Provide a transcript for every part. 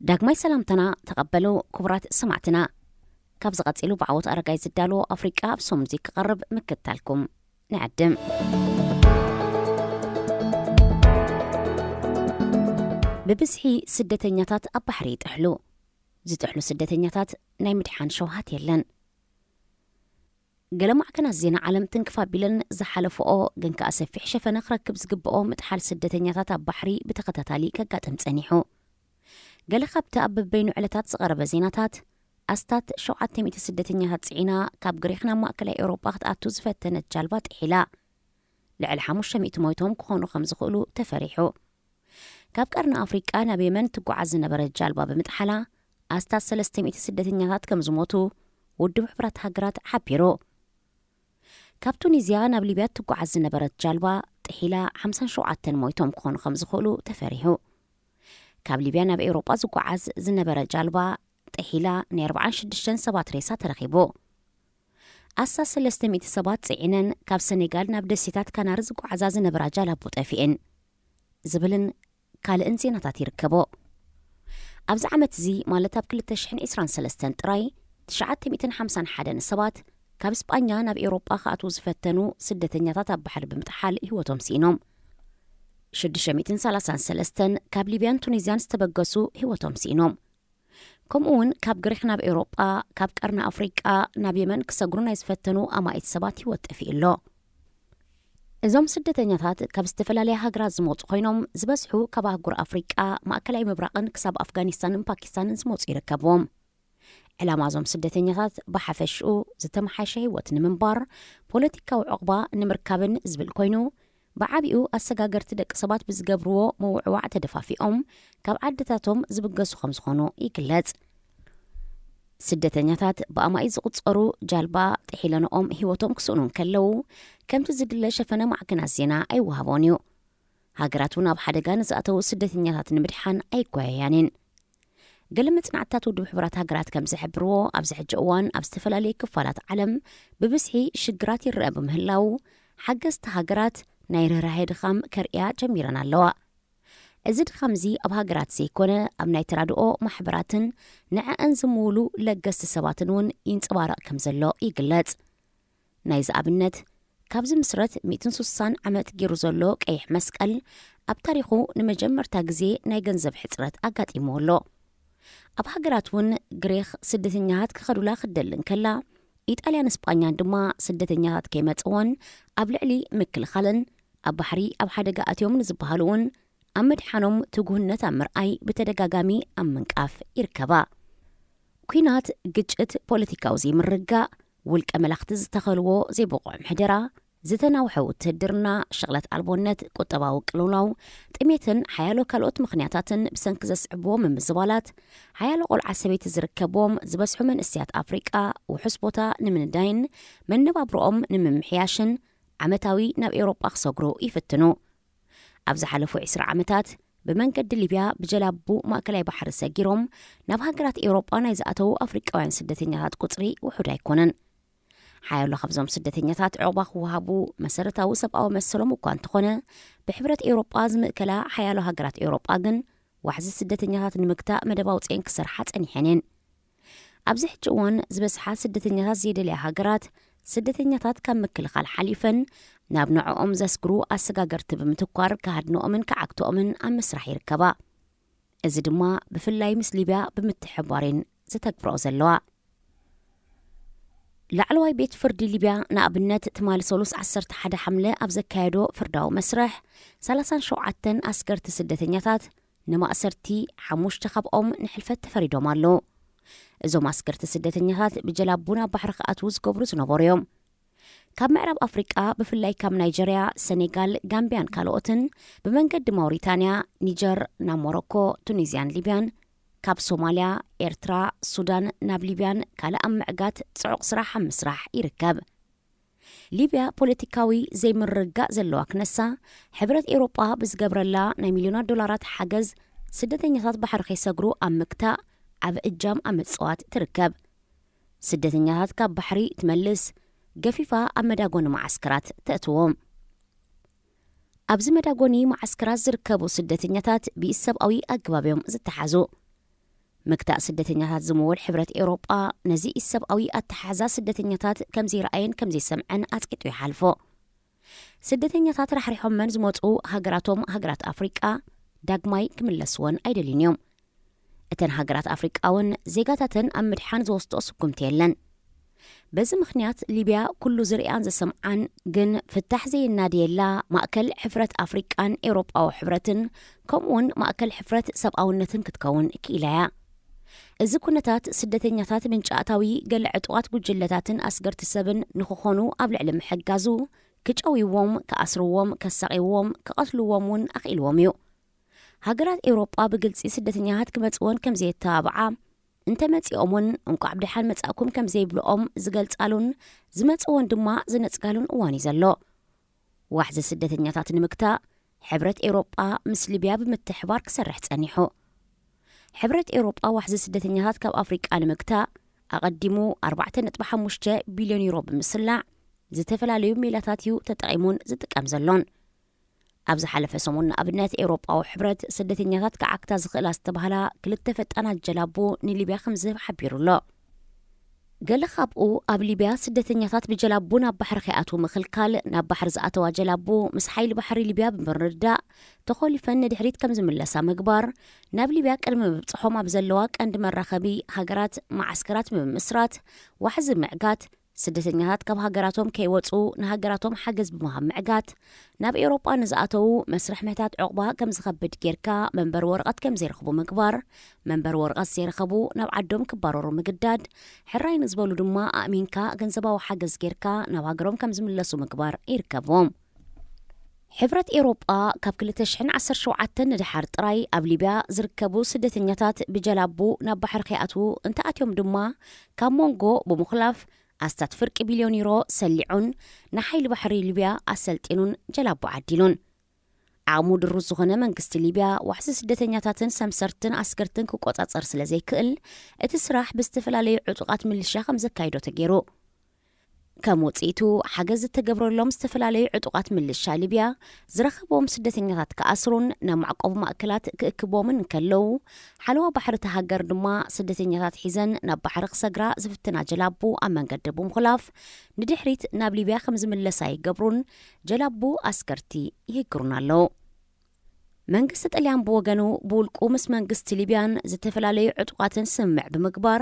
ዳግማይ ሰላምታና ተቐበሉ ክቡራት ሰማዕትና። ካብዚ ቀጺሉ ብዓወት ኣረጋይ ዝዳሎ ኣፍሪቃ ኣብ ሶምዚ ክቐርብ ምክታልኩም ንዕድም። ብብዝሒ ስደተኛታት ኣብ ባሕሪ ይጥሕሉ። ዝጥሕሉ ስደተኛታት ናይ ምድሓን ሸውሃት የለን። ገለ ማዕከናት ዜና ዓለም ትንክፍ ኣቢለን ዝሓለፈኦ ግን ከኣ ሰፊሕ ሸፈነ ክረክብ ዝግብኦ ምጥሓል ስደተኛታት ኣብ ባሕሪ ብተኸታታሊ ከጋጥም ጸኒሑ። ገለ ካብቲ ኣብ በበይኑ ዕለታት ዝቐረበ ዜናታት፣ ኣስታት ሸውዓተ ሚእቲ ስደተኛታት ጽዒና ካብ ግሪኽ ናብ ማእከላይ ኤውሮጳ ክትኣቱ ዝፈተነት ጃልባ ጥሒላ። ልዕሊ ሓሙሽተ ሚእቲ ሞይቶም ክኾኑ ከም ዝኽእሉ ተፈሪሑ። ካብ ቀርኒ ኣፍሪቃ ናብ የመን ትጓዓዝ ዝነበረት ጃልባ ብምጥሓላ ኣስታት ሰለስተ ሚእቲ ስደተኛታት ከም ዝሞቱ ውድብ ሕቡራት ሃገራት ሓቢሩ። ካብ ቱኒዝያ ናብ ሊብያ ትጓዓዝ ዝነበረት ጃልባ ጥሒላ ሓምሳን ሸውዓተን ሞይቶም ክኾኑ ከም ዝኽእሉ ተፈሪሑ። ካብ ሊብያ ናብ ኤውሮጳ ዝጓዓዝ ዝነበረ ጃልባ ጥሒላ ናይ ኣርባዓን ሽዱሽተን ሰባት ሬሳ ተረኺቡ። ኣስታት ሰለስተ ሚእቲ ሰባት ጽዒነን ካብ ሰኔጋል ናብ ደሴታት ካናሪ ዝጓዓዛ ዝነበራ ጃላቡ ጠፊኤን ዝብልን ካልእን ዜናታት ይርከቦ። ኣብዚ ዓመት እዚ ማለት ኣብ ክልተ ሽሕን ዕስራን ሰለስተን ጥራይ ትሽዓተ ሚእትን ሓምሳን ሓደን ሰባት ካብ ስጳኛ ናብ ኤውሮጳ ክኣትዉ ዝፈተኑ ስደተኛታት ኣብ ባሕሪ ብምጥሓል ህይወቶም ስኢኖም። ሽዱሽተ ሚእትን ሰላሳን ሰለስተን ካብ ሊብያን ቱኒዝያን ዝተበገሱ ህይወቶም ስኢኖም። ከምኡ እውን ካብ ግሪኽ ናብ ኤውሮጳ፣ ካብ ቀርኒ ኣፍሪቃ ናብ የመን ክሰግሩ ናይ ዝፈተኑ ኣማኢት ሰባት ህይወት ጠፊኡ ኣሎ። እዞም ስደተኛታት ካብ ዝተፈላለያ ሃገራት ዝመጹ ኮይኖም፣ ዝበዝሑ ካብ ኣህጉር ኣፍሪቃ፣ ማእከላይ ምብራቕን ክሳብ ኣፍጋኒስታንን ፓኪስታንን ዝመጹ ይርከብዎም። ዕላማ እዞም ስደተኛታት ብሓፈሽኡ ዝተመሓየሸ ህይወት ንምንባር፣ ፖለቲካዊ ዕቑባ ንምርካብን ዝብል ኮይኑ፣ ብዓቢኡ ኣሰጋገርቲ ደቂ ሰባት ብዝገብርዎ ምውዕዋዕ ተደፋፊኦም ካብ ዓድታቶም ዝብገሱ ከም ዝኾኑ ይግለጽ። ስደተኛታት ብኣማኢት ዝቑጸሩ ጃልባ ጥሒለንኦም ህይወቶም ክስእኑ እንከለዉ፣ ከምቲ ዝድለ ሸፈነ ማዕከናት ዜና ኣይወሃቦን እዩ። ሃገራት እውን ኣብ ሓደጋ ንዝኣተዉ ስደተኛታት ንምድሓን ኣይጓየያን እየን። ገለ መጽናዕትታት ውድብ ሕቡራት ሃገራት ከም ዝሕብርዎ፣ ኣብዚ ሕጂ እዋን ኣብ ዝተፈላለየ ክፋላት ዓለም ብብዝሒ ሽግራት ይረአ ብምህላዉ፣ ሓገዝቲ ሃገራት ናይ ርህራሄ ድኻም ከርእያ ጀሚረን ኣለዋ። እዚ ድኻም እዚ ኣብ ሃገራት ዘይኮነ፣ ኣብ ናይ ተራድኦ ማሕበራትን ንዐኣን ዝምውሉ ለገስቲ ሰባትን እውን ይንጸባረቕ ከም ዘሎ ይግለጽ። ናይዚ ኣብነት፣ ካብ ዝምስረት ሚእትን ስሳን ዓመት ገይሩ ዘሎ ቀይሕ መስቀል፣ ኣብ ታሪኹ ንመጀመርታ ግዜ ናይ ገንዘብ ሕጽረት ኣጋጢምዎ ኣሎ። ኣብ ሃገራት እውን ግሪኽ ስደተኛታት ክኸዱላ ክትደሊ እንከላ፣ ኢጣልያን ስጳኛን ድማ ስደተኛታት ከይመጽወን ኣብ ልዕሊ ምክልኻልን ኣብ ባሕሪ ኣብ ሓደጋ ኣትዮም ንዝበሃሉ እውን ኣብ ምድሓኖም ትጉህነት ኣብ ምርኣይ ብተደጋጋሚ ኣብ ምንቃፍ ይርከባ። ኲናት፣ ግጭት፣ ፖለቲካዊ ዘይምርግጋእ፣ ውልቀ መላኽቲ ዝተኸልዎ ዘይብቑዕ ምሕደራ፣ ዝተናውሐ ውትህድርና፣ ሽቕለት ኣልቦነት፣ ቁጠባዊ ቅልውላው፣ ጥሜትን ሓያሎ ካልኦት ምኽንያታትን ብሰንኪ ዘስዕብዎ ምምዝባላት፣ ሓያሎ ቆልዓ ሰበይቲ ዝርከብዎም ዝበዝሑ መንእሰያት ኣፍሪቃ ውሑስ ቦታ ንምንዳይን መነባብሮኦም ንምምሕያሽን ዓመታዊ ናብ ኤውሮጳ ክሰግሩ ይፍትኑ። ኣብ ዝሓለፉ ዕስራ ዓመታት ብመንገዲ ሊብያ ብጀላቡ ማእከላይ ባሕሪ ሰጊሮም ናብ ሃገራት ኤውሮጳ ናይ ዝኣተዉ ኣፍሪቃውያን ስደተኛታት ቁጽሪ ውሑድ ኣይኮነን። ሓያሎ ካብዞም ስደተኛታት ዕቑባ ክወሃቡ መሰረታዊ ሰብኣዊ መሰሎም እኳ እንተኾነ፣ ብሕብረት ኤውሮጳ ዝምእከላ ሓያሎ ሃገራት ኤውሮጳ ግን ዋሕዚ ስደተኛታት ንምግታእ መደብ ኣውጺኤን ክሰርሓ ጸኒሐን እየን። ኣብዚ ሕጂ እዋን ዝበዝሓ ስደተኛታት ዘይደልያ ሃገራት፣ ስደተኛታት ካብ ምክልኻል ሓሊፈን ናብ ንዕኦም ዘስግሩ ኣሰጋገርቲ ብምትኳር ክሃድንኦምን ክዓግትኦምን ኣብ ምስራሕ ይርከባ። እዚ ድማ ብፍላይ ምስ ሊብያ ብምትሕብባር እየን ዘተግብርኦ ዘለዋ። ላዕለዋይ ቤት ፍርዲ ሊብያ ንኣብነት ትማሊ ሰሉስ ዓሰርተ ሓደ ሓምለ ኣብ ዘካየዶ ፍርዳዊ መስርሕ፣ ሰላሳን ሸውዓተን ኣስገርቲ ስደተኛታት ንማእሰርቲ፣ ሓሙሽተ ካብኦም ንሕልፈት ተፈሪዶም ኣለዉ። እዞም ኣስገርቲ ስደተኛታት ብጀላቡ ናብ ባሕሪ ክኣትዉ ዝገብሩ ዝነበሩ እዮም። ካብ ምዕራብ ኣፍሪቃ ብፍላይ ካብ ናይጀርያ፣ ሰኔጋል፣ ጋምቢያን ካልኦትን ብመንገዲ ማውሪታንያ፣ ኒጀር፣ ናብ ሞሮኮ፣ ቱኒዝያን ሊብያን፣ ካብ ሶማልያ፣ ኤርትራ፣ ሱዳን ናብ ሊብያን ካልእ ኣብ ምዕጋት ጽዑቕ ስራሕ ኣብ ምስራሕ ይርከብ። ሊብያ ፖለቲካዊ ዘይምርግጋእ ዘለዋ ክነሳ፣ ሕብረት ኤውሮጳ ብዝገብረላ ናይ ሚልዮናት ዶላራት ሓገዝ ስደተኛታት ባሕሪ ከይሰግሩ ኣብ ምግታእ ዓቢ እጃም ኣብ ምጽዋት ትርከብ። ስደተኛታት ካብ ባሕሪ ትመልስ፣ ገፊፋ ኣብ መዳጎኒ መዓስከራት ተእትዎም። ኣብዚ መዳጎኒ መዓስከራት ዝርከቡ ስደተኛታት ብኢሰብኣዊ ኣገባብ እዮም ዝተሓዙ። ምግታእ ስደተኛታት ዝምውል ሕብረት ኤውሮጳ ነዚ ኢሰብኣዊ ኣተሓሕዛ ስደተኛታት ከም ዘይረኣየን ከም ዘይሰምዐን ኣጽቂጡ ይሓልፎ። ስደተኛታት ራሕሪሖመን ዝመጹ ሃገራቶም፣ ሃገራት ኣፍሪቃ፣ ዳግማይ ክምለስወን ኣይደልዩን እዮም። እተን ሃገራት ኣፍሪቃ እውን ዜጋታተን ኣብ ምድሓን ዝወስድኦ ስጉምቲ የለን። በዚ ምኽንያት ሊብያ ኩሉ ዝርእያን ዝሰምዓን ግን ፍታሕ ዘየናድየላ ማእከል ሕፍረት ኣፍሪቃን ኤውሮጳዊ ሕብረትን ከምኡውን ማእከል ሕፍረት ሰብኣውነትን ክትከውን ክኢላ እያ። እዚ ኩነታት ስደተኛታት ምንጪ ኣታዊ ገለ ዕጡቓት ጉጅለታትን ኣስገርቲ ሰብን ንኽኾኑ ኣብ ልዕሊ ምሕጋዙ፣ ክጨውይዎም፣ ክኣስርዎም፣ ከሳቕይዎም፣ ክቐትልዎም እውን ኣኽኢልዎም እዩ። ሃገራት ኤውሮጳ ብግልጺ ስደተኛታት ክመጽወን ከም ዘየተባብዓ፣ እንተመጺኦም እውን እንቋዕ ብደሓን መጻእኩም ከም ዘይብልኦም ዝገልጻሉን ዝመጽወን ድማ ዝነጽጋሉን እዋን እዩ ዘሎ። ዋሕዚ ስደተኛታት ንምግታእ ሕብረት ኤውሮጳ ምስ ሊብያ ብምትሕባር ክሰርሕ ጸኒሑ። ሕብረት ኤውሮጳ ዋሕዚ ስደተኛታት ካብ ኣፍሪቃ ንምግታእ ኣቐዲሙ ኣርባዕተ ነጥቢ ሓሙሽተ ቢልዮን ዩሮ ብምስላዕ ዝተፈላለዩ ሜላታት እዩ ተጠቒሙን ዝጥቀም ዘሎን። ኣብ ዝሓለፈ ሰሙን ንኣብነት ኤውሮጳዊ ሕብረት ስደተኛታት ክዓግታ ዝኽእላ ዝተባህላ ክልተ ፈጣናት ጀላቡ ንሊብያ ከም ዝህብ ሓቢሩ ኣሎ። ገለ ካብኡ ኣብ ሊብያ ስደተኛታት ብጀላቡ ናብ ባሕሪ ከይኣትዉ ምኽልካል፣ ናብ ባሕሪ ዝኣተዋ ጀላቡ ምስ ሓይሊ ባሕሪ ሊብያ ብምርድዳእ ተኾሊፈን ንድሕሪት ከም ዝምለሳ ምግባር፣ ናብ ሊብያ ቅድሚ ምብጽሖም ኣብ ዘለዋ ቀንዲ መራኸቢ ሃገራት መዓስከራት ብምምስራት ዋሕዚ ምዕጋት፣ ስደተኛታት ካብ ሃገራቶም ከይወጹ ንሃገራቶም ሓገዝ ብምሃብ ምዕጋት፣ ናብ ኤውሮጳ ንዝኣተዉ መስርሕ ምሕታት ዑቕባ ከም ዝኸብድ ጌርካ መንበሪ ወረቐት ከም ዘይረኽቡ ምግባር፣ መንበሪ ወረቐት ዘይረኸቡ ናብ ዓዶም ክባረሩ ምግዳድ፣ ሕራይ ንዝበሉ ድማ ኣእሚንካ ገንዘባዊ ሓገዝ ጌርካ ናብ ሃገሮም ከም ዝምለሱ ምግባር ይርከብዎም። ሕብረት ኤውሮጳ ካብ ክልተ ሽሕን ዓሰርተ ሸውዓተን ንደሓር ጥራይ ኣብ ሊብያ ዝርከቡ ስደተኛታት ብጀላቡ ናብ ባሕሪ ከይኣትዉ እንተኣትዮም ድማ ካብ መንጎ ብምኹላፍ ኣስታት ፍርቂ ቢልዮን ዩሮ ሰሊዑን ንሓይሊ ባሕሪ ሊብያ ኣሰልጢኑን ጀላቡ ዓዲሉን። ዓቕሙ ድሩት ዝኾነ መንግስቲ ሊብያ ዋሕዚ ስደተኛታትን ሰምሰርትን ኣስገርትን ክቆጻጸር ስለ ዘይክእል እቲ ስራሕ ብዝተፈላለዩ ዕጡቓት ምልሻ ከም ዘካይዶ ተገይሩ። ከም ውጽኢቱ ሓገዝ ዝተገብረሎም ዝተፈላለዩ ዕጡቓት ምልሻ ሊብያ ዝረኸብዎም ስደተኛታት ክኣስሩን ናብ መዕቆቢ ማእከላት ክእክብዎምን እንከለዉ፣ ሓለዋ ባሕሪ እታ ሃገር ድማ ስደተኛታት ሒዘን ናብ ባሕሪ ክሰግራ ዝፍትና ጀላቡ ኣብ መንገዲ ብምኹላፍ ንድሕሪት ናብ ሊብያ ከም ዝምለሳ ይገብሩን ጀላቡ ኣስገርቲ ይህግሩን ኣለዉ። መንግስቲ ጥልያን ብወገኑ ብውልቁ ምስ መንግስቲ ሊብያን ዝተፈላለዩ ዕጡቓትን ስምምዕ ብምግባር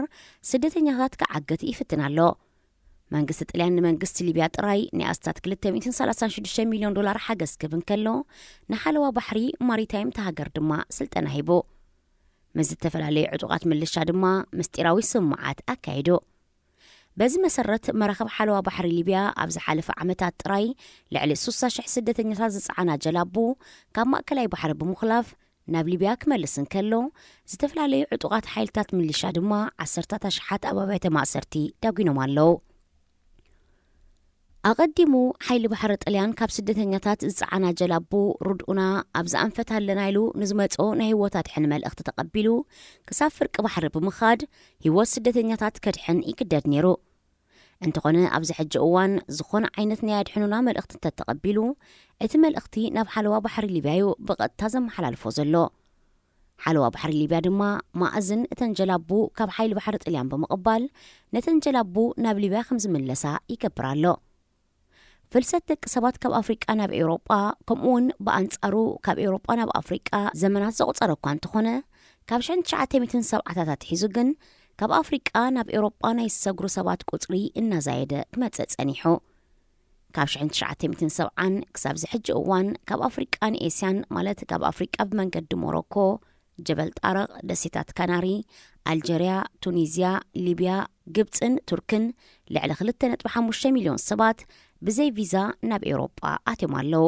ስደተኛታት ክዓግት ይፍትን ኣሎ። መንግስቲ ጥልያን ንመንግስቲ ሊብያ ጥራይ ናይ ኣስታት ክልተ ሚእትን ሰላሳን ሽዱሽተ ሚልዮን ዶላር ሓገዝ ክህብ እንከሎ፣ ንሓለዋ ባሕሪ ማሪታይም እታ ሃገር ድማ ስልጠና ሂቡ። ምስ ዝተፈላለዩ ዕጡቓት ምልሻ ድማ ምስጢራዊ ስምምዓት ኣካይዱ። በዚ መሰረት መራኸብ ሓለዋ ባሕሪ ሊብያ ኣብ ዝሓለፈ ዓመታት ጥራይ ልዕሊ ስሳ ሽሕ ስደተኛታት ዝጸዓና ጀላቡ ካብ ማእከላይ ባሕሪ ብምኹላፍ ናብ ሊብያ ክመልስ እንከሎ፣ ዝተፈላለዩ ዕጡቓት ሓይልታት ምልሻ ድማ ዓሰርታት ኣሽሓት ኣብ ኣብያተ ማእሰርቲ ዳጒኖም ኣለዉ። ኣቐዲሙ ሓይሊ ባሕሪ ጥልያን ካብ ስደተኛታት ዝጸዓና ጀላቡ ርድኡና ኣብዚ ኣንፈት ኣለና ኢሉ ንዝመጽኦ ናይ ህይወት ኣድሕን መልእኽቲ ተቐቢሉ ክሳብ ፍርቂ ባሕሪ ብምኻድ ህይወት ስደተኛታት ከድሕን ይግደድ ነይሩ። እንተኾነ ኣብዚ ሕጂ እዋን ዝኾነ ዓይነት ናይ ኣድሕኑና መልእኽቲ እንተተቐቢሉ እቲ መልእኽቲ ናብ ሓለዋ ባሕሪ ሊብያ እዩ ብቐጥታ ዘመሓላልፎ ዘሎ። ሓለዋ ባሕሪ ሊብያ ድማ ማእዝን እተን ጀላቡ ካብ ሓይሊ ባሕሪ ጥልያን ብምቕባል ነተን ጀላቡ ናብ ሊብያ ከም ዝምለሳ ይገብር ኣሎ። ፍልሰት ደቂ ሰባት ካብ ኣፍሪቃ ናብ ኤውሮጳ፣ ከምኡ እውን ብኣንጻሩ ካብ ኤውሮጳ ናብ ኣፍሪቃ ዘመናት ዘቑጸረ እኳ እንተኾነ፣ ካብ ሽሕን ትሽዓተ ሚእትን ሰብዓታት ኣትሒዙ ግን ካብ ኣፍሪቃ ናብ ኤውሮጳ ናይ ዝሰግሩ ሰባት ቁጽሪ እናዛየደ ክመጽእ ጸኒሑ። ካብ ሽሕን ትሽዓተ ሚእትን ሰብዓን ክሳብ ዝሕጂ እዋን ካብ ኣፍሪቃን ኤስያን ማለት ካብ ኣፍሪቃ ብመንገዲ ሞሮኮ፣ ጀበል ጣረቕ፣ ደሴታት ካናሪ፣ ኣልጀርያ፣ ቱኒዝያ፣ ሊብያ፣ ግብጽን ቱርክን ልዕሊ ክልተ ነጥቢ ሓሙሽተ ሚልዮን ሰባት ብዘይ ቪዛ ናብ ኤውሮጳ ኣትዮም ኣለዉ።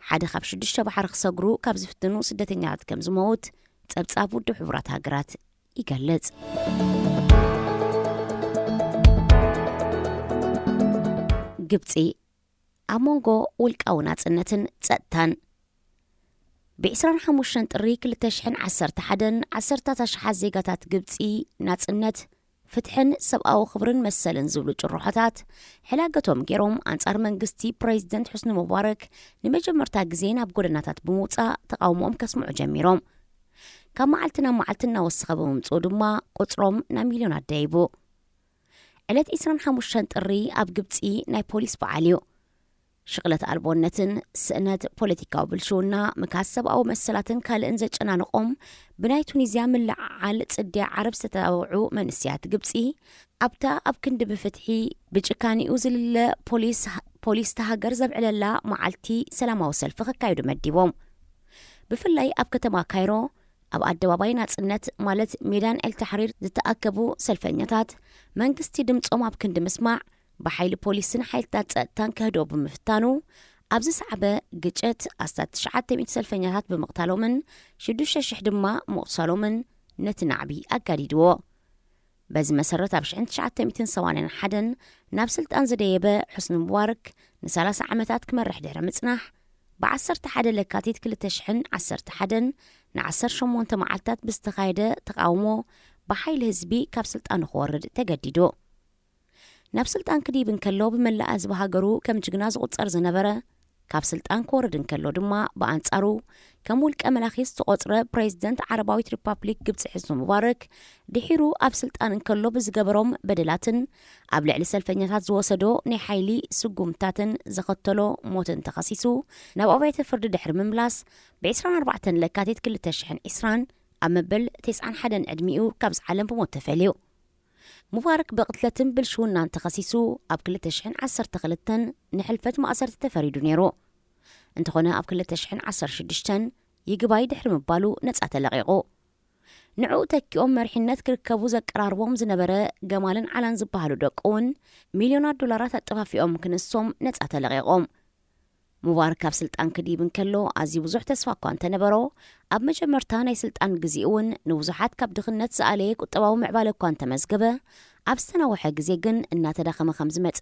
ሓደ ካብ ሽዱሽተ ባሕሪ ክሰግሩ ካብ ዝፍትኑ ስደተኛታት ከም ዝመውት ጸብጻብ ውድብ ሕቡራት ሃገራት ይገልጽ። ግብጺ ኣብ መንጎ ውልቃዊ ናጽነትን ጸጥታን። ብ ዕስራን ሓሙሽተን ጥሪ ክልተ ሽሕን ዓሰርተ ሓደን ዓሰርታት ኣሽሓት ዜጋታት ግብጺ ናጽነት፣ ፍትሕን ሰብኣዊ ክብርን መሰልን ዝብሉ ጭርሖታት ሕላገቶም ገይሮም ኣንጻር መንግስቲ ፕሬዚደንት ሑስኒ ሙባረክ ንመጀመርታ ግዜ ናብ ጎደናታት ብምውጻእ ተቓውሞኦም ከስምዑ ጀሚሮም። ካብ መዓልቲ ናብ መዓልቲ እናወሰኸ ብምምፅኡ ድማ ቁፅሮም ናብ ሚልዮናት ደይቡ። ዕለት ዕስራን ሓሙሽተን ጥሪ ኣብ ግብፂ ናይ ፖሊስ በዓል እዩ። ሽቕለት ኣልቦነትን ስእነት ፖለቲካዊ ብልሽውና፣ ምካስ ሰብኣዊ መሰላትን ካልእን ዘጨናንቖም ብናይ ቱኒዝያ ምልዕዓል ጽድያ ዓረብ ዝተታብዑ መንእስያት ግብጺ፣ ኣብታ ኣብ ክንዲ ብፍትሒ ብጭካኒኡ ዝልለ ፖሊስ፣ ፖሊስ እታ ሃገር ዘብዕለላ መዓልቲ ሰላማዊ ሰልፊ ከካይዱ መዲቦም። ብፍላይ ኣብ ከተማ ካይሮ፣ ኣብ ኣደባባይ ናጽነት ማለት ሜዳን ኤልታሕሪር ዝተኣከቡ ሰልፈኛታት፣ መንግስቲ ድምጾም ኣብ ክንዲ ምስማዕ፣ ብሓይሊ ፖሊስን ሓይልታት ጸጥታን ከህድኦ ብምፍታኑ፣ ኣብ ዝሰዓበ ግጭት ኣስታት ትሽዓተ ሚእቲ ሰልፈኛታት ብምቕታሎምን ሽዱሽተ ሽሕ ድማ ምቑሳሎምን ነቲ ናዕቢ ኣጋዲድዎ። በዚ መሰረት ኣብ ሽሕን ትሽዓተ ሚእትን ሰማንያን ሓደን ናብ ስልጣን ዝደየበ ሑስኒ ሙባረክ ንሰላሳ ዓመታት ክመርሕ ድሕሪ ምጽናሕ፣ ብዓሰርተ ሓደ ለካቲት ክልተ ሽሕን ዓሰርተ ሓደን ንዓሰርተ ሸሞንተ መዓልታት ብዝተኻየደ ተቓውሞ ብሓይሊ ህዝቢ ካብ ስልጣኑ ክወርድ ተገዲዱ። ናብ ስልጣን ክድይብ እንከሎ ብመላእ ህዝቢ ሃገሩ ከም ጅግና ዝቑጸር ዝነበረ፣ ካብ ስልጣን ክወርድ እንከሎ ድማ ብኣንጻሩ ከም ውልቀ መላኺ ዝተቖጽረ ፕሬዚደንት ዓረባዊት ሪፓብሊክ ግብጺ ሑስኒ ሙባረክ፣ ድሒሩ ኣብ ስልጣን እንከሎ ብዝገበሮም በደላትን ኣብ ልዕሊ ሰልፈኛታት ዝወሰዶ ናይ ሓይሊ ስጉምታትን ዘኸተሎ ሞትን ተኸሲሱ ናብ ኣብያተ ፍርዲ ድሕሪ ምምላስ፣ ብ ዕስራን ኣርባዕተን ለካቲት ክልተ ሽሕን ዕስራን ኣብ መበል ተስዓን ሓደን ዕድሚኡ ካብዚ ዓለም ብሞት ተፈልዩ። ሙባረክ ብቕትለትን ብልሽውናን ተኸሲሱ ኣብ ክልተ ሽሕን ዓሰርተ ክልተን ንሕልፈት ማእሰርቲ ተፈሪዱ ነይሩ። እንተኾነ ኣብ ክልተ ሽሕን ዓሰርተ ሽዱሽተን ይግባይ ድሕሪ ምባሉ ነጻ ተለቒቑ። ንዕኡ ተኪኦም መሪሕነት ክርከቡ ዘቀራርቦም ዝነበረ ገማልን ዓላን ዝበሃሉ ደቁ እውን ሚልዮናት ዶላራት ኣጠፋፊኦም ክንሶም ነጻ ተለቒቖም። ሙባረክ ካብ ስልጣን ክድይብ እንከሎ ኣዝዩ ብዙሕ ተስፋ እኳ እንተነበሮ፣ ኣብ መጀመርታ ናይ ስልጣን ግዜኡ እውን ንብዙሓት ካብ ድኽነት ዝኣለየ ቁጠባዊ ምዕባለ እኳ እንተመዝገበ፣ ኣብ ዝተናውሐ ግዜ ግን እናተዳኸመ ከም ዝመጸ፣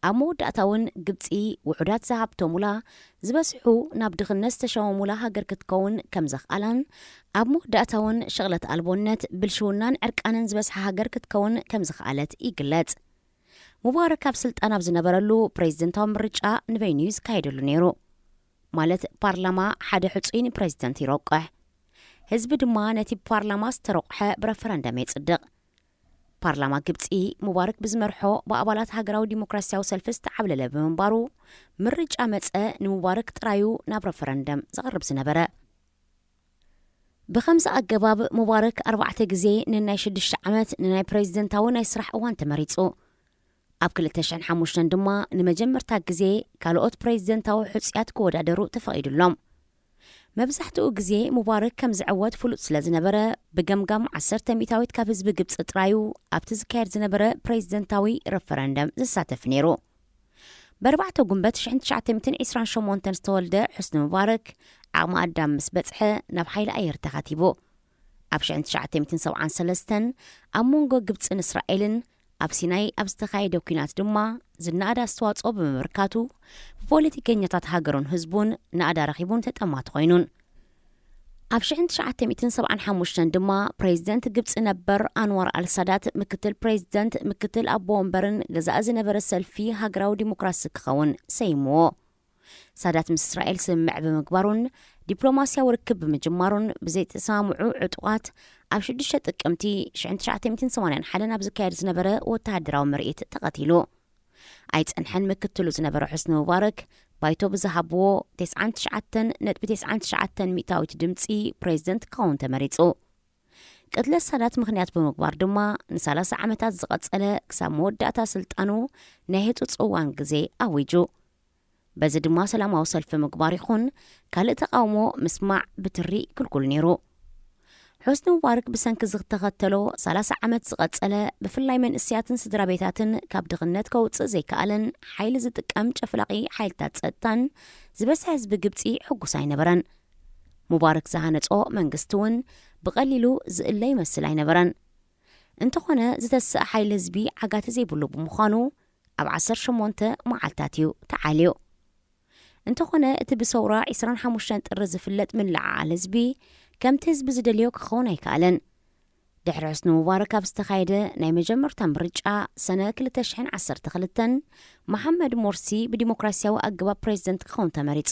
ኣብ መወዳእታ እውን ግብጺ ውሑዳት ዝሃብቶሙላ ዝበዝሑ ናብ ድኽነት ዝተሸመሙላ ሃገር ክትከውን ከም ዘኽኣላን፣ ኣብ መወዳእታ እውን ሽቕለት ኣልቦነት፣ ብልሽውናን ዕርቃንን ዝበዝሓ ሃገር ክትከውን ከም ዝኽኣለት ይግለጽ። ሙባረክ ኣብ ስልጣን ኣብ ዝነበረሉ ፕሬዚደንታዊ ምርጫ ንበይኑ እዩ ዝካየደሉ ነይሩ። ማለት ፓርላማ ሓደ ሕጹይ ንፕሬዚደንት ይረቁሕ። ህዝቢ ድማ ነቲ ብፓርላማ ዝተረቑሐ ብረፈረንደም የጽድቕ። ፓርላማ ግብጺ ሙባረክ ብዝመርሖ ብኣባላት ሃገራዊ ዲሞክራሲያዊ ሰልፊ ዝተዓብለለ ብምንባሩ፣ ምርጫ መጸ ንሙባረክ ጥራዩ ናብ ረፈረንደም ዘቕርብ ዝነበረ። ብኸምዚ ኣገባብ ሙባረክ ኣርባዕተ ግዜ ንናይ ሽዱሽተ ዓመት ንናይ ፕሬዚደንታዊ ናይ ስራሕ እዋን ተመሪጹ። ኣብ ክልተ ሽሕን ሓሙሽተን ድማ ንመጀመርታ ግዜ ካልኦት ፕሬዚደንታዊ ሕጹያት ክወዳደሩ ተፈቒዱሎም። መብዛሕትኡ ግዜ ሙባረክ ከም ዝዕወት ፍሉጥ ስለ ዝነበረ፣ ብገምጋም ዓሰርተ ሚእታዊት ካብ ህዝቢ ግብጺ ጥራዩ ኣብቲ ዝካየድ ዝነበረ ፕሬዚደንታዊ ረፈረንደም ዝሳተፍ ነይሩ። ብ ኣርባዕተ ጉንበት ሽሕን ትሽዓተ ሚእትን ዕስራን ሸሞንተን ዝተወልደ ሑስኒ ሙባረክ፣ ዓቕሚ ኣዳም ምስ በጽሐ ናብ ሓይሊ ኣየር ተኻቲቡ። ኣብ ሽሕን ትሽዓተ ሚእትን ሰብዓን ሰለስተን ኣብ መንጎ ግብጽን እስራኤልን ኣብ ሲናይ ኣብ ዝተኻየደ ኲናት ድማ ዝነኣድ ኣስተዋጽኦ ብምብርካቱ፣ ብፖለቲከኛታት ሃገሩን ህዝቡን ናእዳ ረኺቡን ተጠማቲ ኮይኑን። ኣብ ሽሕን ትሽዓተ ሚእትን ሰብዓን ሓሙሽተን ድማ ፕሬዚደንት ግብጺ ነበር ኣንዋር ኣልሳዳት ምክትል ፕሬዚደንት፣ ምክትል ኣቦ ወንበርን ገዛኢ ዝነበረ ሰልፊ ሃገራዊ ዲሞክራሲ ክኸውን ሰይምዎ። ሳዳት ምስ እስራኤል ስምምዕ ብምግባሩን ዲፕሎማስያዊ ርክብ ብምጅማሩን ብዘይተሰማምዑ ዕጡቓት ኣብ ሽዱሽተ ጥቅምቲ ሽሕን ትሽዓተ ሚእትን ሰማንያን ሓደን ኣብ ዝካየድ ዝነበረ ወተሃደራዊ ምርኢት ተቐቲሉ። ኣይጸንሐን፣ ምክትሉ ዝነበረ ሑስኒ ሙባረክ ባይቶ ብዝሃብዎ ተስዓን ትሽዓተን ነጥቢ ተስዓን ትሽዓተን ሚእታዊት ድምጺ ፕሬዚደንት ክኸውን ተመሪጹ። ቅትለት ሳዳት ምኽንያት ብምግባር ድማ ንሰላሳ ዓመታት ዝቐጸለ ክሳብ መወዳእታ ስልጣኑ ናይ ህጹጽ እዋን ግዜ ኣዊጁ። በዚ ድማ ሰላማዊ ሰልፊ ምግባር ይኹን ካልእ ተቓውሞ ምስማዕ ብትሪ ክልኩል ነይሩ። ሑስኒ ሙባረክ ብሰንኪ ዝተኸተሎ ሰላሳ ዓመት ዝቐጸለ፣ ብፍላይ መንእሰያትን ስድራ ቤታትን ካብ ድኽነት ከውጽእ ዘይከኣለን ሓይሊ ዝጥቀም ጨፍላቒ ሓይልታት ጸጥታን ዝበዝሐ ህዝቢ ግብጺ ሕጉስ ኣይነበረን። ሙባረክ ዝሃነጾ መንግስቲ እውን ብቐሊሉ ዝእለ ይመስል ኣይነበረን። እንተኾነ ዝተስእ ሓይሊ ህዝቢ ዓጋቲ ዘይብሉ ብምዃኑ ኣብ ዓሰርተ ሸሞንተ መዓልታት እዩ ተዓልዩ። እንተኾነ እቲ ብሰውራ ዕስራን ሓሙሽተን ጥሪ ዝፍለጥ ምልዕዓል ህዝቢ ከምቲ ህዝቢ ዝደልዮ ክኸውን ኣይከኣለን። ድሕሪ ሑስኒ ሙባረክ ኣብ ዝተኻየደ ናይ መጀመርታ ምርጫ ሰነ ክልተ ሽሕን ዓሰርተ ክልተን፣ መሓመድ ሞርሲ ብዲሞክራሲያዊ ኣገባብ ፕሬዚደንት ክኸውን ተመሪጹ።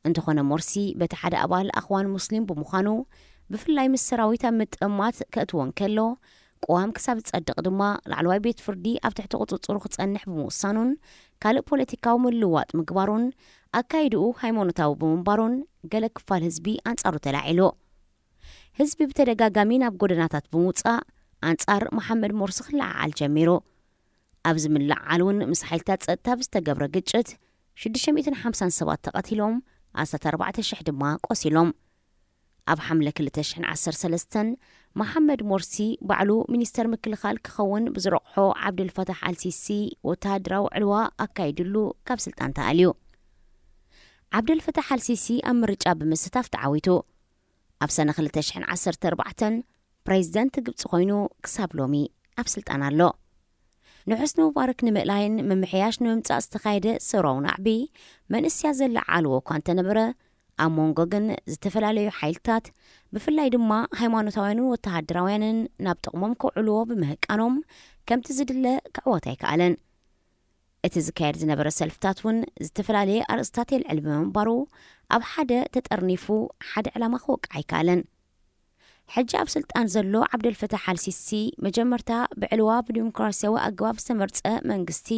እንተኾነ ሞርሲ በቲ ሓደ ኣባል ኣኽዋን ሙስሊም ብምዃኑ ብፍላይ ምስ ሰራዊት ኣብ ምጥማት ከእትዎ እንከሎ፣ ቅዋም ክሳብ ዝጸድቕ ድማ ላዕለዋይ ቤት ፍርዲ ኣብ ትሕቲ ቁጽጽሩ ክጸንሕ ብምውሳኑን ካልእ ፖለቲካዊ ምልውዋጥ ምግባሩን ኣካይድኡ ሃይማኖታዊ ብምንባሩን ገለ ክፋል ህዝቢ ኣንጻሩ ተላዒሉ። ህዝቢ ብተደጋጋሚ ናብ ጎደናታት ብምውጻእ ኣንጻር መሓመድ ሞርሲ ክለዓዓል ጀሚሩ። ኣብዚ ምልዓል እውን ምስ ሓይልታት ጸጥታ ብዝተገብረ ግጭት ሽዱሽተ ሚእትን ሓምሳን ሰባት ተቐቲሎም፣ ኣስታት ኣርባዕተ ሽሕ ድማ ቆሲሎም። ኣብ ሓምለ ክልተ ሽሕን ዓሰርተ ሰለስተን መሓመድ ሞርሲ ባዕሉ ሚኒስተር ምክልኻል ክኸውን ብዝረቑሖ ዓብደልፈታሕ ኣልሲሲ ወተሃደራዊ ዕልዋ ኣካይድሉ ካብ ስልጣን ተኣልዩ። ዓብደልፈታሕ ኣልሲሲ ኣብ ምርጫ ብምስታፍ ተዓዊቱ። ኣብ ሰነ ክልተ ሽሕን ዓሰርተ ኣርባዕተን ፕሬዚደንት ግብጺ ኮይኑ ክሳብ ሎሚ ኣብ ስልጣን ኣሎ። ንሑስኒ ሙባረክ ንምእላይን ምምሕያሽ ንምምጻእ ዝተኻየደ ሰውራዊ ናዕቢ መንእስያ ዘለዓልዎ እኳ እንተነበረ፣ ኣብ መንጎ ግን ዝተፈላለዩ ሓይልታት፣ ብፍላይ ድማ ሃይማኖታውያንን ወተሃደራውያንን ናብ ጥቕሞም ከውዕልዎ ብምህቃኖም ከምቲ ዝድለ ክዕወት ኣይከኣለን። እቲ ዝካየድ ዝነበረ ሰልፍታት እውን ዝተፈላለየ ኣርእስታት የልዕል ብምንባሩ ኣብ ሓደ ተጠርኒፉ ሓደ ዕላማ ክወቅዕ ኣይከኣለን። ሕጂ ኣብ ስልጣን ዘሎ ዓብደልፈታሕ ኣልሲሲ መጀመርታ ብዕልዋ ብዲሞክራሲያዊ ኣገባብ ዝተመርጸ መንግስቲ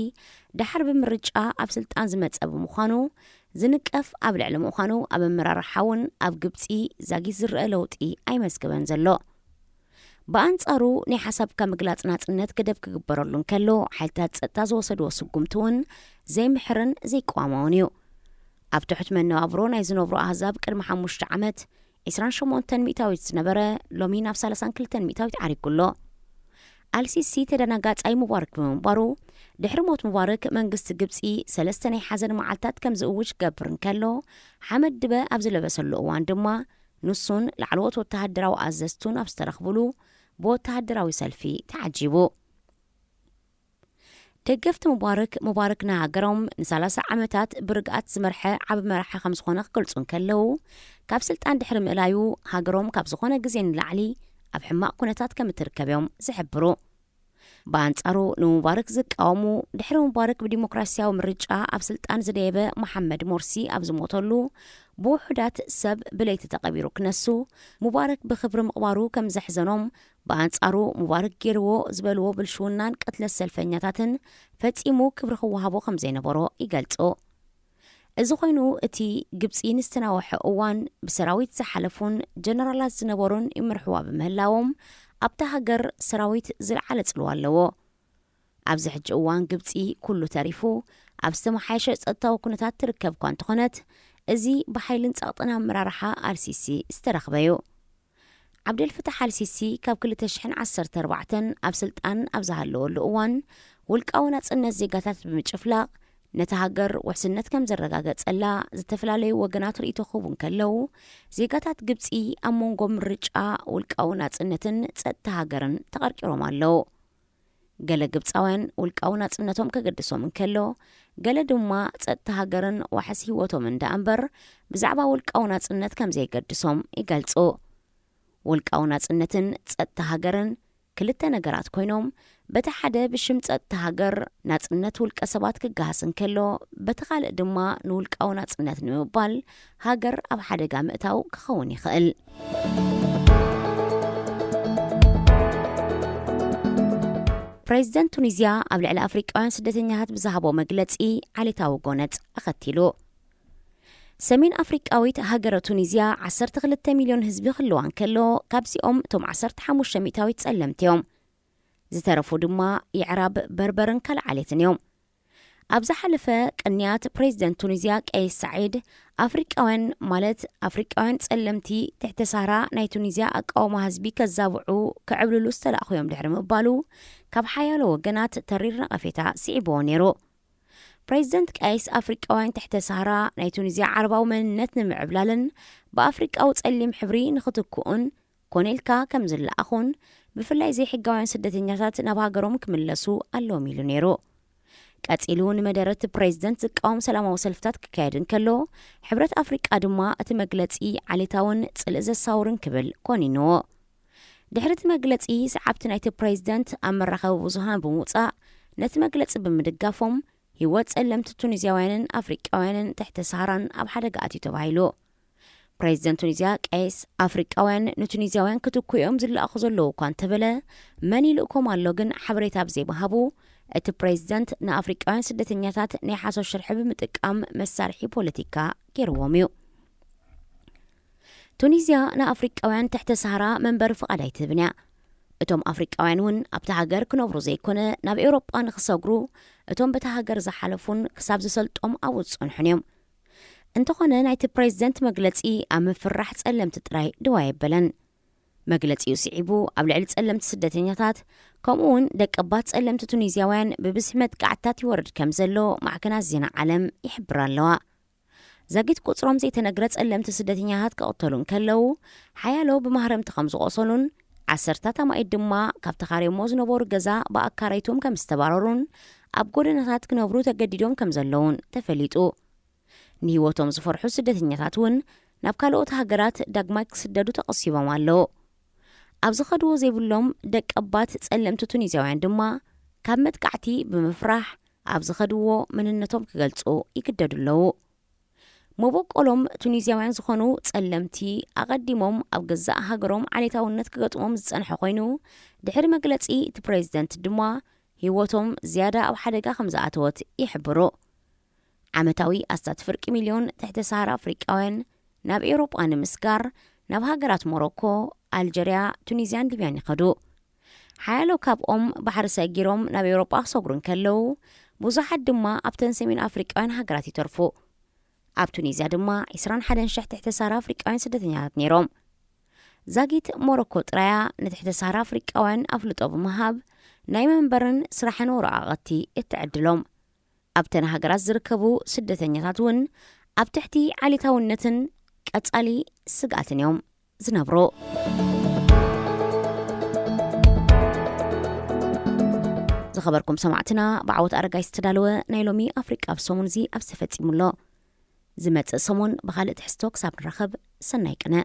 ደሓር ብምርጫ ኣብ ስልጣን ዝመጸ ብምዃኑ ዝንቀፍ ኣብ ልዕሊ ምዃኑ ኣብ ኣመራርሓ እውን ኣብ ግብጺ ዛጊት ዝረአ ለውጢ ኣይመዝገበን ዘሎ። ብኣንጻሩ ናይ ሓሳብካ ምግላጽ ናጽነት ገደብ ክግበረሉ እንከሎ ሓይልታት ጸጥታ ዝወሰድዎ ስጉምቲ እውን ዘይምሕርን ዘይቀዋማውን እዩ። ኣብ ትሑት መነባብሮ ናይ ዝነብሩ ኣህዛብ ቅድሚ ሓሙሽተ ዓመት ዕስራን ሸሞንተን ሚእታዊት ዝነበረ ሎሚ ናብ ሰላሳን ክልተን ሚእታዊት ዓሪጉ ኣሎ። ኣልሲሲ ተደናጋጻይ ሙባረክ ብምንባሩ ድሕሪ ሞት ሙባረክ መንግስቲ ግብጺ ሰለስተ ናይ ሓዘን መዓልታት ከም ዝእውጅ ክገብር እንከሎ ሓመድ ድበ ኣብ ዝለበሰሉ እዋን ድማ ንሱን ላዕለዎት ወተሃደራዊ ኣዘዝቱን ኣብ ዝተረኽብሉ ብወተሃደራዊ ሰልፊ ተዓጂቡ። ደገፍቲ ሙባረክ፣ ሙባረክ ንሃገሮም ንሰላሳ ዓመታት ብርግኣት ዝመርሐ ዓቢ መራሒ ከም ዝኾነ ክገልጹ እንከለዉ፣ ካብ ስልጣን ድሕሪ ምእላዩ ሃገሮም ካብ ዝኾነ ግዜ ንላዕሊ ኣብ ሕማቕ ኩነታት ከም እትርከብ እዮም ዝሕብሩ። ብኣንጻሩ ንሙባረክ ዝቃወሙ፣ ድሕሪ ሙባረክ ብዲሞክራሲያዊ ምርጫ ኣብ ስልጣን ዝደየበ መሓመድ ሞርሲ ኣብ ዝሞተሉ ብውሑዳት ሰብ ብለይቲ ተቐቢሩ ክነሱ፣ ሙባረክ ብኽብሪ ምቕባሩ ከም ዘሕዘኖም፣ ብኣንጻሩ ሙባረክ ገይርዎ ዝበልዎ ብልሽውናን ቅትለት ሰልፈኛታትን ፈጺሙ ክብሪ ክወሃቦ ከም ዘይነበሮ ይገልጹ። እዚ ኮይኑ እቲ ግብጺ ንዝተናወሐ እዋን ብሰራዊት ዝሓለፉን ጀነራላት ዝነበሩን ይምርሕዋ ብምህላዎም ኣብታ ሃገር ሰራዊት ዝለዓለ ጽልዋ ኣለዎ። ኣብዚ ሕጂ እዋን ግብጺ ኩሉ ተሪፉ ኣብ ዝተመሓየሸ ጸጥታዊ ኩነታት ትርከብ እኳ እንተኾነት፣ እዚ ብሓይልን ጸቕጥን ኣመራርሓ ኣልሲሲ ዝተረኽበ እዩ። ዓብደልፈታሕ ኣልሲሲ ካብ ክልተ ሽሕን ዓሰርተ ኣርባዕተን ኣብ ስልጣን ኣብ ዝሃለወሉ እዋን ውልቃዊ ናጽነት ዜጋታት ብምጭፍላቕ ነቲ ሃገር ውሕስነት ከም ዘረጋገጸላ ዝተፈላለዩ ወገናት ርእይቶ ክህቡ እንከለዉ፣ ዜጋታት ግብጺ ኣብ መንጎ ምርጫ ውልቃዊ ናጽነትን ጸጥታ ሃገርን ተቐርቂሮም ኣለዉ። ገለ ግብጻውያን ውልቃዊ ናጽነቶም ከገድሶም እንከሎ፣ ገለ ድማ ጸጥታ ሃገርን ዋሕስ ህይወቶምን ደኣ እምበር ብዛዕባ ውልቃዊ ናጽነት ከም ዘይገድሶም ይገልጹ። ውልቃዊ ናጽነትን ጸጥታ ሃገርን ክልተ ነገራት ኮይኖም፣ በቲ ሓደ ብሽም ጸጥታ ሃገር ናጽነት ውልቀ ሰባት ክገሃስ እንከሎ፣ በቲ ካልእ ድማ ንውልቃዊ ናጽነት ንምባል ሃገር ኣብ ሓደጋ ምእታው ክኸውን ይኽእል። ፕሬዚደንት ቱኒዝያ ኣብ ልዕሊ ኣፍሪቃውያን ስደተኛታት ብዝሃቦ መግለጺ ዓሌታዊ ጎነጽ ኣኸቲሉ። ሰሜን ኣፍሪቃዊት ሃገረ ቱኒዝያ ዓሰርተ ክልተ ሚልዮን ህዝቢ ክህልዋ እንከሎ፣ ካብዚኦም እቶም ዓሰርተ ሓሙሽተ ሚእታዊት ጸለምቲ እዮም። ዝተረፉ ድማ የዕራብ፣ በርበርን ካልእ ዓሌትን እዮም። ኣብ ዝሓለፈ ቅንያት ፕሬዚደንት ቱኒዝያ ቀይስ ሳዒድ፣ ኣፍሪቃውያን ማለት ኣፍሪቃውያን ጸለምቲ ትሕተ ሳህራ ናይ ቱኒዝያ ኣቃውማ ህዝቢ ከዛብዑ ክዕብልሉ ዝተላእኹ እዮም ድሕሪ ምባሉ፣ ካብ ሓያሎ ወገናት ተሪር ነቐፌታ ስዒብዎ ነይሩ። ፕሬዚደንት ቀይስ ኣፍሪቃውያን ትሕተ ሳህራ ናይ ቱኒዝያ ዓረባዊ መንነት ንምዕብላልን ብኣፍሪቃዊ ጸሊም ሕብሪ ንኽትክኡን ኮነ ኢልካ ከም ዝለኣኹን ብፍላይ ዘይሕጋውያን ስደተኛታት ናብ ሃገሮም ክምለሱ ኣለዎም ኢሉ ነይሩ። ቀጺሉ ንመደረቲ ፕሬዚደንት ዝቃወም ሰላማዊ ሰልፍታት ክካየድ እንከሎ፣ ሕብረት ኣፍሪቃ ድማ እቲ መግለጺ ዓሌታውን ጽልኢ ዘሳውርን ክብል ኮኒንዎ። ድሕሪ እቲ መግለጺ፣ ሰዓብቲ ናይቲ ፕሬዚደንት ኣብ መራኸቢ ብዙሃን ብምውጻእ ነቲ መግለጺ ብምድጋፎም፣ ህይወት ጸለምቲ ቱኒዝያውያንን ኣፍሪቃውያንን ትሕቲ ሰሃራን ኣብ ሓደጋ ኣትዩ ተባሂሉ። ፕሬዚደንት ቱኒዝያ ቀይስ ኣፍሪቃውያን ንቱኒዝያውያን ክትኩ እዮም ዝለኣኹ ዘለዉ እኳ እንተበለ፣ መን ይልእኮም ኣሎ ግን ሓበሬታ ብዘይምሃቡ፣ እቲ ፕሬዚደንት ንኣፍሪቃውያን ስደተኛታት ናይ ሓሶት ሽርሒ ብምጥቃም መሳርሒ ፖለቲካ ገይርዎም እዩ። ቱኒዝያ ንኣፍሪቃውያን ትሕተ ሰሃራ መንበሪ ፍቓድ ኣይትህብን እያ። እቶም ኣፍሪቃውያን እውን ኣብቲ ሃገር ክነብሩ ዘይኮነ ናብ ኤውሮጳ ንክሰግሩ፣ እቶም በቲ ሃገር ዝሓለፉን ክሳብ ዝሰልጦም ኣብኡ ዝጸንሑን እዮም። እንተኾነ ናይቲ ፕሬዚደንት መግለጺ ኣብ ምፍራሕ ጸለምቲ ጥራይ ደው ኣየበለን። መግለጺኡ ስዒቡ ኣብ ልዕሊ ጸለምቲ ስደተኛታት ከምኡ እውን ደቀባት ጸለምቲ ቱኒዝያውያን ብብዝሒ መጥቃዕትታት ይወርድ ከም ዘሎ ማዕከናት ዜና ዓለም ይሕብራ ኣለዋ። ዛጊት ቁጽሮም ዘይተነግረ ጸለምቲ ስደተኛታት ክቕተሉ እንከለዉ፣ ሓያሎ ብማህረምቲ ከም ዝቖሰሉን ዓሰርታት ኣማኢት ድማ ካብ ተኻርዮሞ ዝነበሩ ገዛ ብኣካረይቶም ከም ዝተባረሩን ኣብ ጎደናታት ክነብሩ ተገዲዶም ከም ዘለዉን ተፈሊጡ። ንህይወቶም ዝፈርሑ ስደተኛታት እውን ናብ ካልኦት ሃገራት ዳግማይ ክስደዱ ተቐሲቦም ኣለዉ። ኣብ ዝኸድዎ ዘይብሎም ደቀባት ጸለምቲ ቱኒዝያውያን ድማ ካብ መጥቃዕቲ ብምፍራሕ ኣብ ዝኸድዎ መንነቶም ክገልጹ ይግደዱ ኣለዉ። መበቆሎም ቱኒዝያውያን ዝኾኑ ጸለምቲ ኣቐዲሞም ኣብ ገዛእ ሃገሮም ዓሌታውነት ክገጥሞም ዝጸንሐ ኮይኑ፣ ድሕሪ መግለጺ እቲ ፕሬዚደንት ድማ ህይወቶም ዝያዳ ኣብ ሓደጋ ከም ዝኣተወት ይሕብሩ። ዓመታዊ ኣስታት ፍርቂ ሚልዮን ትሕተ ሰሃራ ኣፍሪቃውያን ናብ ኤውሮጳ ንምስጋር ናብ ሃገራት ሞሮኮ፣ ኣልጀርያ፣ ቱኒዝያን ሊብያን ይኸዱ። ሓያሎ ካብኦም ባሕሪ ሰጊሮም ናብ ኤውሮጳ ክሰግሩ እንከለዉ፣ ብዙሓት ድማ ኣብተን ሰሜን ኣፍሪቃውያን ሃገራት ይተርፉ። ኣብ ቱኒዝያ ድማ ዕስራን ሓደን ሽሕ ትሕተ ሰሃራ ኣፍሪቃውያን ስደተኛታት ነይሮም። ዛጊት ሞሮኮ ጥራያ ንትሕተ ሰሃራ ኣፍሪቃውያን ኣፍልጦ ብምሃብ ናይ መንበርን ስራሕን ወረቓቕቲ እትዕድሎም። ኣብተን ሃገራት ዝርከቡ ስደተኛታት እውን ኣብ ትሕቲ ዓሌታውነትን ቀጻሊ ስግኣትን እዮም ዝነብሩ። ዝኸበርኩም ሰማዕትና፣ ብዓወት ኣረጋይ ዝተዳለወ ናይ ሎሚ ኣፍሪቃ ኣብ ሰሙን እዚ ኣብ ዝተፈጺሙ ኣሎ። ዝመጽእ ሰሙን ብኻልእ ትሕዝቶ ክሳብ ንራኸብ፣ ሰናይ ቅነ።